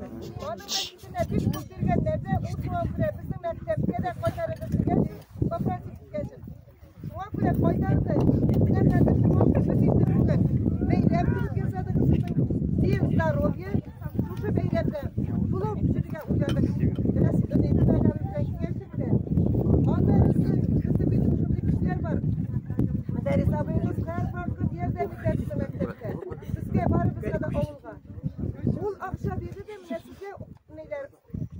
Аның мәчетенә бик күп биргәннәр дә, ул шуңа күрә безнең мәктәпкә дә кайтарыгыз дигән, попросить иткән. Шуңа күрә кайтарды. Менә хәзер шуңа без инде бүген бәйрәм кебек ясадык сезнең День здоровья. Шушы бәйрәмдә плов пешерергә уйладык. Рәсем киңәштек тә. Аннары безнең бит шундый кешеләр бар. Мөдәррис абыебыз һәрвакыт ярдәм итә безнең мәктәптә. Безгә барыбызга да авылга. Ул акча бирде дә менә сезгә ниләр,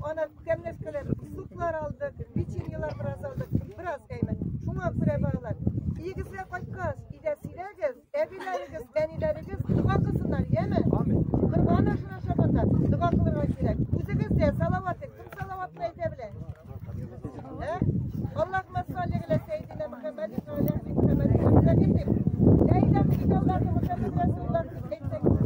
ана тәмләшкәләр, сутлар алдык, печеньелар бераз алдык, бераз әйме. Шуңа күрә балалар, өегезгә кайткач, өйдә сөйләгез, әбиләрегез, әниләрегез дога кылсыннар, яме? Корбан ашын ашаганда дога кылырга кирәк. Үзегез дә салават, кем салаватны әйтә белә? Ә? Аллаһумма салли галә сәйдина Мөхәммәд ва аля али Мөхәммәд ва сәллим дип. Ла илаһа иллаллаһ Мөхәммәд Расулуллаһ дип әйтсәгез.